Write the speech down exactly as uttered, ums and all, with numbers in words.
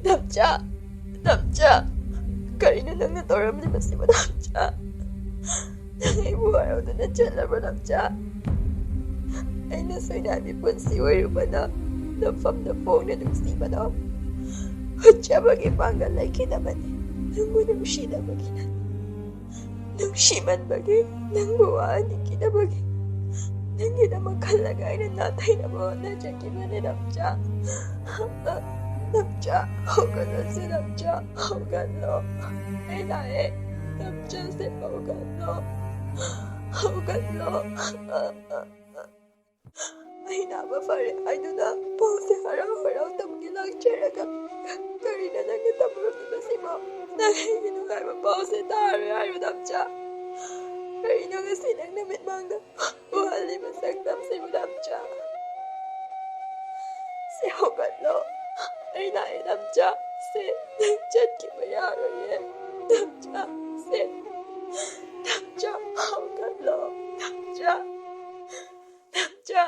ꯅꯝꯆꯥ, ꯅꯝꯆꯥ, ꯀꯔꯤꯅꯣ ꯅꯪꯅ ꯇꯧꯔꯝꯂꯤꯕꯁꯤꯕꯨ, ꯅꯝꯆꯥ? ꯅꯪ ꯑꯩꯕꯨ ꯋꯥꯔꯧꯗꯨꯅ ꯆꯠꯂꯕ꯭ꯔꯣ, ꯅꯝꯆꯥ? ꯑꯩꯅ ꯁꯣꯏꯅꯥꯏꯕꯤ ꯄꯨꯟꯁꯤ ꯑꯣꯏꯔꯨꯕꯅ ꯅꯐꯝꯗ ꯐꯣꯡꯅ ꯅꯨꯡꯁꯤꯕꯗꯣ ꯍꯨꯠꯆꯕꯒꯤ ꯄꯥꯡꯒꯜ ꯂꯩꯈꯤꯗꯕꯅꯤ꯫ ꯅꯪꯕꯨ ꯅꯨꯡꯁꯤꯗꯕꯒꯤꯅ, ꯅꯨꯡꯁꯤꯃꯟꯕꯒꯤ, ꯅꯪꯕꯨ ꯋꯥꯍꯟꯅꯤꯡꯈꯤꯗꯕꯒꯤ, ꯅꯪꯒꯤꯗꯃꯛ ꯈꯜꯂꯒ ꯑꯩꯅ ꯅꯥꯊꯩꯅꯕ ꯍꯣꯠꯅꯖꯈꯤꯕꯅꯤ, ꯅꯝꯆꯥ꯫ ꯅꯝꯆꯥ, ꯍꯧꯒꯠꯂꯁꯤ, ꯅꯝꯆꯥ, ꯍꯧꯒꯠꯂꯣ꯫ ꯑꯩ ꯂꯥꯛꯑꯦ, ꯅꯝꯆꯥꯁꯦ, ꯍꯧꯒꯠꯂꯣ, ꯍꯧꯒꯠꯂꯣ꯫ ꯑꯩ ꯅꯥꯕ ꯐꯔꯦ ꯍꯥꯏꯗꯨꯅ ꯄꯥꯎꯁꯦ ꯍꯔꯥꯎ ꯍꯔꯥꯎ ꯇꯝꯒꯦ ꯂꯥꯛꯆꯔꯒ, ꯀꯔꯤꯅꯣ ꯅꯪꯅ ꯇꯝꯂꯝꯂꯤꯕꯁꯤꯕꯣ? ꯅꯪ ꯑꯩꯒꯤ ꯅꯨꯡꯉꯥꯏꯕ ꯄꯥꯎꯁꯦ ꯇꯥꯔꯣꯏ ꯍꯥꯏꯔꯣ, ꯅꯝꯆꯥ? ꯀꯔꯤꯅꯣ ꯉꯁꯤ ꯅꯪ ꯅꯨꯃꯤꯠꯃꯥꯡꯗ ꯎꯍꯜꯂꯤꯕ ꯁꯛꯇꯝꯁꯤꯕꯨ, ꯅꯝꯆꯥ? ꯁꯦ, ꯍꯧꯒꯠꯂꯣ꯫ ꯑꯩ ꯂꯥꯛꯑꯦ, ꯅꯝꯆꯥ꯫ ꯁꯦ, ꯅꯪ ꯆꯠꯈꯤꯕ ꯌꯥꯔꯣꯏꯌꯦ, ꯅꯝꯆꯥ꯫ ꯁꯦ, ꯅꯝꯆꯥ, ꯍꯧꯒꯠꯂꯣ, ꯅꯝꯆꯥ꯫ ꯅꯝꯆꯥ,